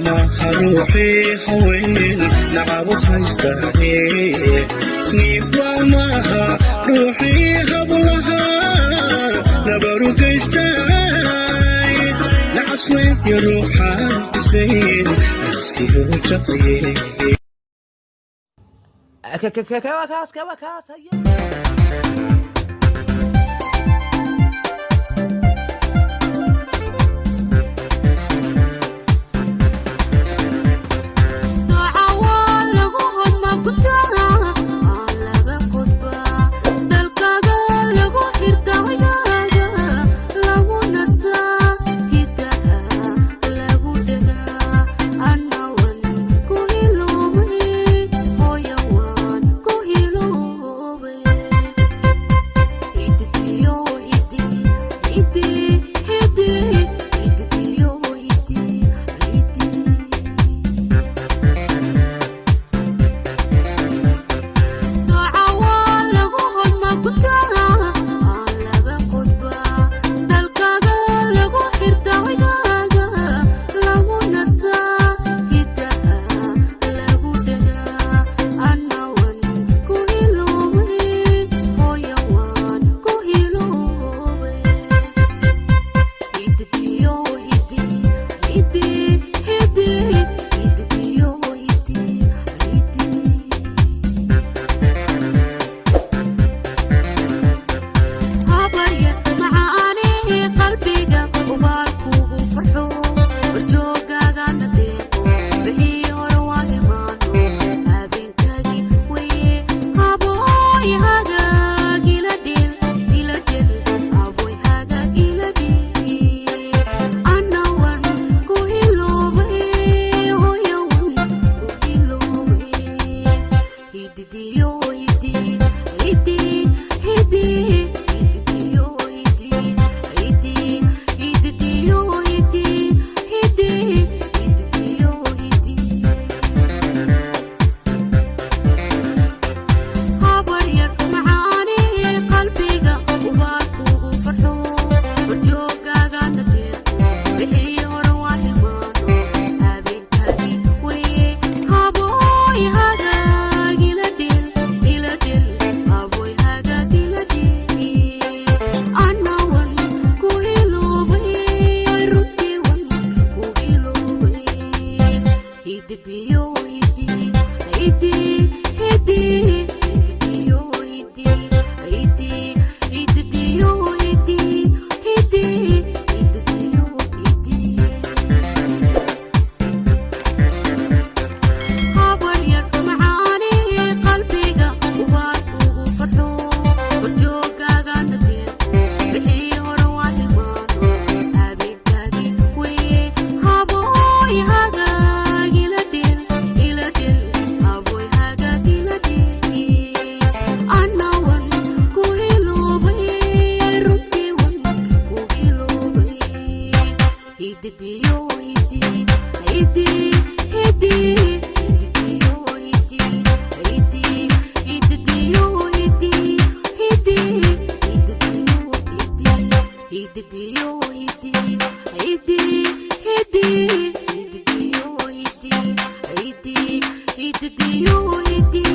Maaha ruuxii haween nacabu haystaaye, niibwa maaha ruuxii hablaha nabaru geystaay. Nacas weeye ruuxaan bisayn naaskiihu jaqaye. Kaas kaba kaas haye. Nooca waa lagu hodmaa, aa laga qodbaa dalkaaga, lagu xirtaa hoygaaga, lagu nastaa hidaha, lagu dhegaa. Annawan ku hiloobay, hooya, waan ku hiloobay. Hidiyo hidi hidi hidi, hidiyo hidi hidi. Nooca waa lagu hodmaa gutaa, aa laga qodbaa dalkaaga, lagu xirtaa hoygaaga, lagu nastaa hidaha, lagu dhegaa. Annawan ku hiloobay, hooya, waan ku hiloobay. Hidiyo hidi hidi hidi, hidiyo hidi hidi. Habarya macaanihii qalbiga ubaalkugu farxo, warjoogaagana deeqo, wixii hore waa hilmaano, habeenkaagii weye. Habooy hagaag ila dhil, ila dhil, habooy hagaag ila dhil. Annawan ku hiloobay, hooyawan ku hiloobay. Hidiyo hidi hidi hidi, hidiyo hidi hidi, hidiyo hidi hidi, hidiyo hidi. Habaryar macaanihii qalbiga ubaalkugu farxo, warjoogaagana deeqo, wixii hore waa hilmaano, habeenkaagii weye. Habooy hagaag ila dhil, ila dhil, habooy hagaag ila dhil. Annawan ku hiloobay, runtii wan ku hiloobay. Hidiyo hidi hidi hidi, hidiyo hidi hidi, hidiyo hidi hidi, hidiyo hidi. Habaryar macaanihii qalbiga ubaalkugu farxo, warjoogaagana deeqo, wixii hore waa hilmaano, habeenkaagii weye. Habooy hagaag ila dhil, ila dhil, habooy hagaag ila dhil. Annawan ku hiloobay, runtii wan ku hiloobay. Hidiyo hidi hidi hidi, hidiyo hidi hidi, hidiyo hidi hidi, hidiyo hidi, hidiyo hidi hidi hidi, hidiyo hidi hidi, hidiyo hidi.